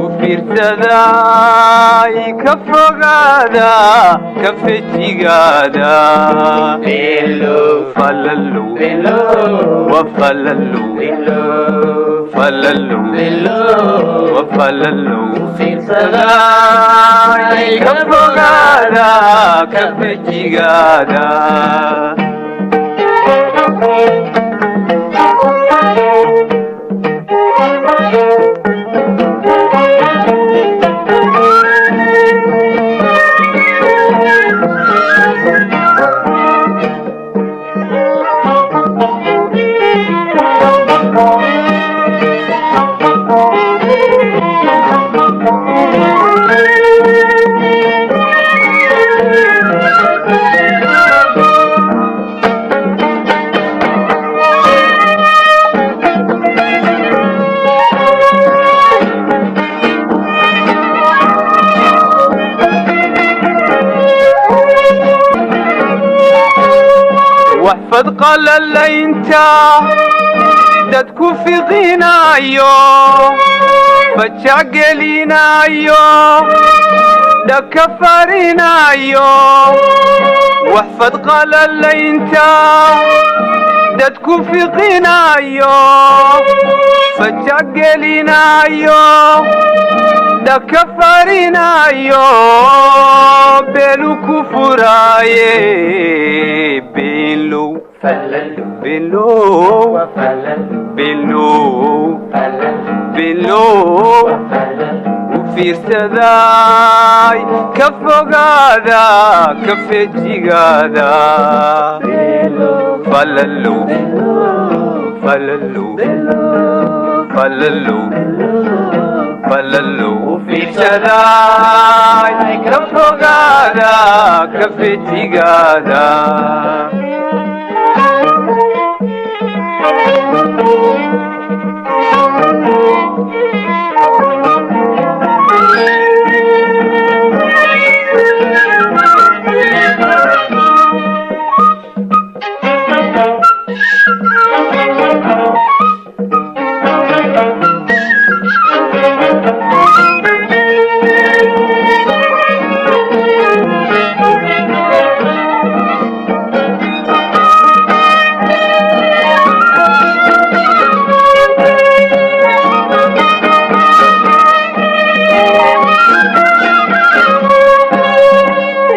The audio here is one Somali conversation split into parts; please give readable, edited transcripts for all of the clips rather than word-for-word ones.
U fiirsaday, ka fogaada, ka fejigaada. Falallow wa falallow, falallow wa falallow. Fiirsaday, ka fogaada, ka fejigaada. Waxfad qalalaynta dadku fiqinaayo, fajac gelinaayo, dhaka farinaayo. Waxfad qalalaynta dadku fiqinaayo, fajac gelinaayo, dhaka farinaayo, beelu ku furaaye. Beenlow, beenlow, beenlow, beenlow. U fiirsaday, ka fogaada, ka fejigaada. Falallow, falallow, falallow, falallow. U fiirsaday, ka fogaada, ka fejigaada.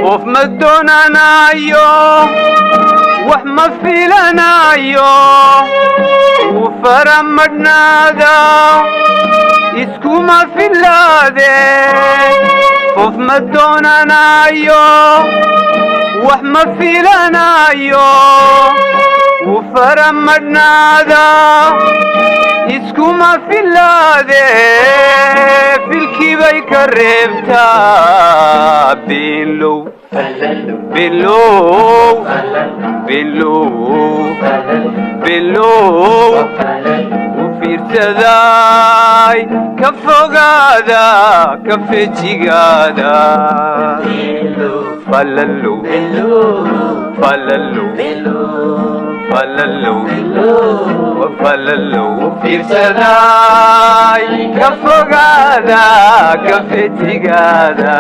Qof ma doonanayo, wax ma filanayo, wuu faramadhnaada, iskuma filaade. Qof ma doonanayo, wax ma filanayo, wuu faramadhnaada, iskuma filaade. Filkii bay ka reebtaa. Beenlow, beenlow, beenlow, beenlow. U fiirsaday, ka fogaada, ka fejigaada. Falallow, falallow, falallow, falallow. U fiirsaday, ka fogaada, ka fejigaada.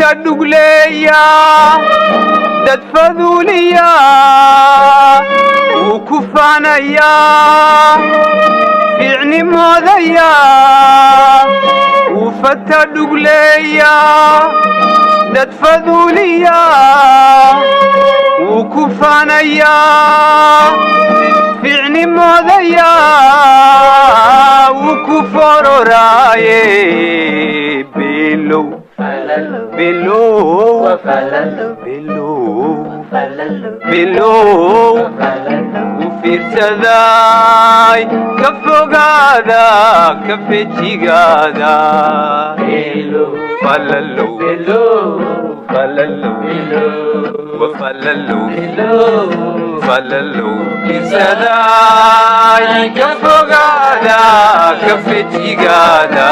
Fata dhugleeya, dad faduuliya wuu ku faanayaa, fiicnimoodaya wuu fata dhugleeya, dad faduuliya wuu ku faanayaa, fiicnimoodaya wuu ku fororaaye. Below, below, below, below. U fiirsaday, ka fogaada, ka fejigaada. Falalow, falalow, falalow, falalow. Fiirsaday, ka fogaada, ka fejigaada.